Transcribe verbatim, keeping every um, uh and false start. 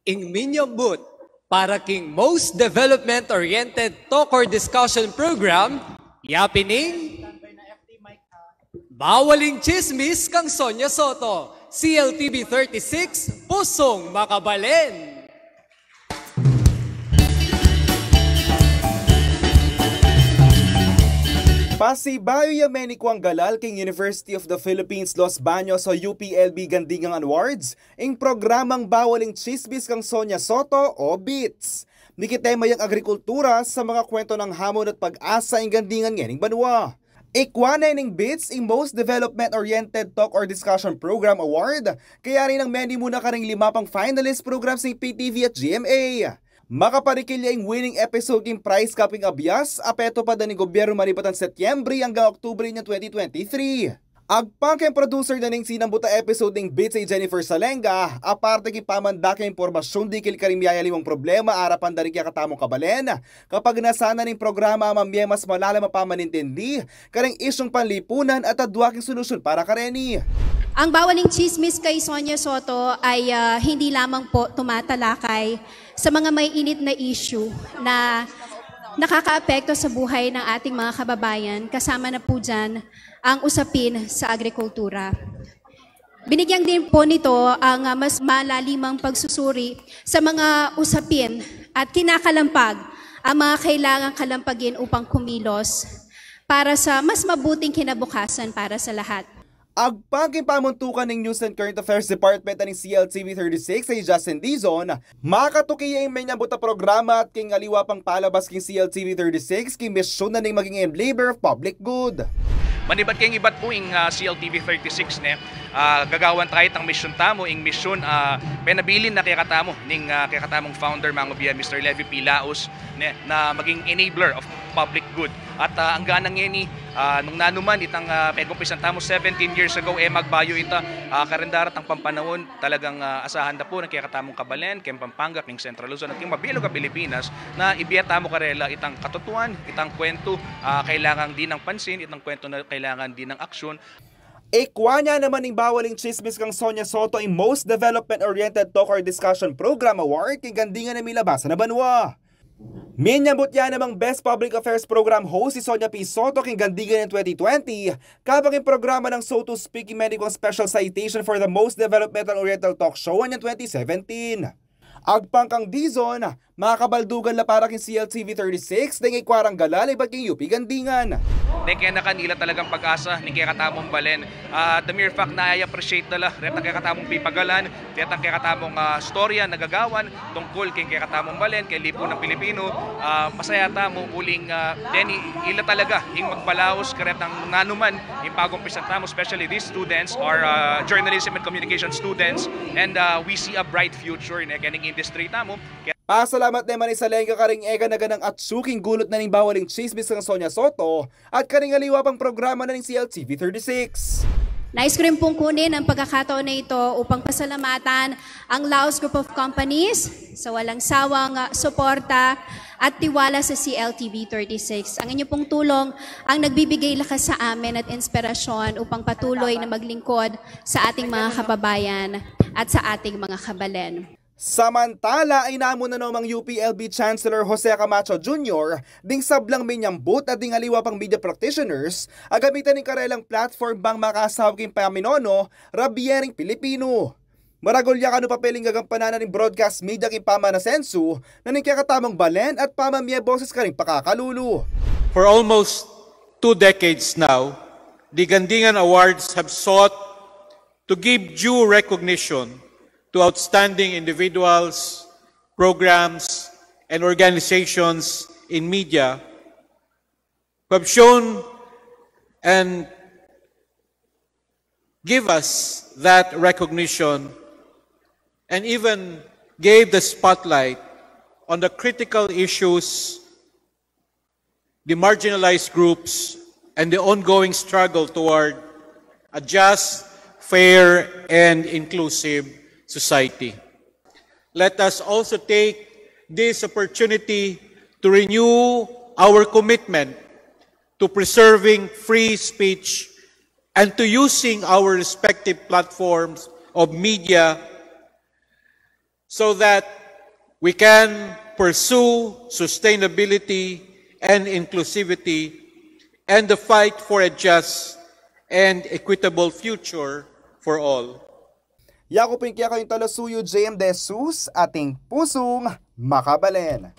Ing minyambut para king most development-oriented talk or discussion program, yapin ing Bawal ing Tsismis kang Sonia Soto, C L T V thirty-six, Pusong Makabalen. Pasibayu ya menikuang galal king University of the Philippines Los Baños o U P L B Gandingan Awards, ing programang Bawal ing Tsismis kang Sonia Soto o BITS. Mikitema yang agrikultura sa mga kwento ng hamon at pag-asa ing Gandingan ngening banwa. Ikwa ne ning BITS ing Most Development Oriented Talk or Discussion Program Award, kaya rin ang meni muna karing lima pang finalist programs ning P T V at G M A. Makaparikil ya ing winning episode king Prize Cup king abyas a petupadan ning gobyernu manibatan Setyembre anggang Oktubre ning twenty twenty-three. Agpang keng producer na ning sinambutan episode ning BITS i Jennifer Salenga, aparte king pamandake impormasyun dikil karing miyayaliwang problema arapan da ring kekatamung kabalen, kapagnasan na ning programa a mamye mas malalam a pamanintindi karing isyung panlipunan at adwa king solusyun para kareni. Ang Bawal ing Tsismis kay Sonia Soto ay, ah, hindi lamang po tumatalakay sa mga maiinit na issue na nakakaapekto sa buhay ng ating mga kababayan, kasama na po dyan ang usapin sa agrikultura. Binigyan din po nito ang, ah, mas malalimang pagsusuri sa mga usapin at kinakalampag ang mga kailangang kalampagin upang kumilos para sa mas mabuting kinabukasan para sa lahat. Agpang king pamuntukan ning News and Current Affairs Department ning C L T V thirty-six a i Justin Dizon, makatuki ya ing menyambut a programa at king aliwa pang palabas king C L T V thirty-six king misyun na ning maging enabler of public good. Manibat keng ibat pu ing, ah, C L T V thirty-six, ne, ah, gagawan tamu itang misyun tamu, ing misyun, ah, penabilin na kekatamu ning, ah, kekatamung founder, mangubie, Mister Levi P. Laus, ne, na maging enabler of public good. At, ah, angga na ngeni, ah, nung nanu man itang, ah, pegumpisan tamu seventeen years ago, e magbayu ita, ah, kareng daratang pampanahun, talagang, ah, asahan da pu ning kekatamung kabalen keng Pampanga, keng Central Luzon, at keng mabilug a Pilipinas, na ibie tamu karela itang katutuan, itang kwentu, ah, kailangan dinan pansin, itang kwentu na kailangan dinan aksyun. Ikwa ne naman ing Bawal ing Tsismis kang Sonia Soto ing Most Development-Oriented Talk or Discussion Program Award king Gandingan a milabasan a banwa. Minyambut ya namang Best Public Affairs Program Host i Sonia P. Soto king Gandingan ing twenty twenty, kabang ing programa nang So to Speak ing menikuang Special Citation for the Most Developmental Oriental Talk Show ing twenty seventeen. Agpang kang Dizon, makabaldugan la para king C L T V thirty-six deng ikwa rang galal ibat king U P Gandingan. Deng kena kanila talagang pag-asa ning kekatamung balen. Ah, the mere fact na i-appreciate da la retang kekatamung pipagalan, retang kekatamung, ah, storya na gagawan tungkul keng kekatamung balen, keng lipunang Pilipinu, ah, masaya tamu uling, ah, deni ila talaga ing magpalaus karetang nanu man ing pagumpisan tamu, especially these students are, ah, journalism and communication students, and, ah, we see a bright future ne kening industry tamu. Pasalamat ne man i Salenga karing e gana-ganang atsu king gulut na ning Bawal ing Tsismis kang Sonia Soto at karing aliwa pang programa na ning C L T V thirty-six. Nais ko rin pong kunin ang pagkakataon na ito upang pasalamatan ang Laos Group of Companies sa walang sawang, ah, suporta at tiwala sa C L T V thirty-six. Ang inyo pong tulong ang nagbibigay lakas sa amin at inspirasyon upang patuloy na maglingkod sa ating mga kababayan at sa ating mga kabalen. Samantala, inamu na naman U P L B Chancellor Jose Camacho Junior ding sablang minyambut at ding aliwa pang media practitioners a gamitan ing karelang platform bang makasaup king paminono rabie ning Pilipinu. Maragul ya kanu papel ing gagampanan na ning broadcast media king pamanasensu na ning kekatamung balen at pamamie boses karing pakakalulu. For almost two decades now, the Gandingan Awards have sought to give due recognition to outstanding individuals, programs, and organizations in media who have shown and give us that recognition and even gave the spotlight on the critical issues, the marginalized groups, and the ongoing struggle toward a just, fair, and inclusive society. Let us also take this opportunity to renew our commitment to preserving free speech and to using our respective platforms of media so that we can pursue sustainability and inclusivity and the fight for a just and equitable future for all. Yaku pin kaya kayong talasuyu, J M De Jesus, ating pusung makabalen.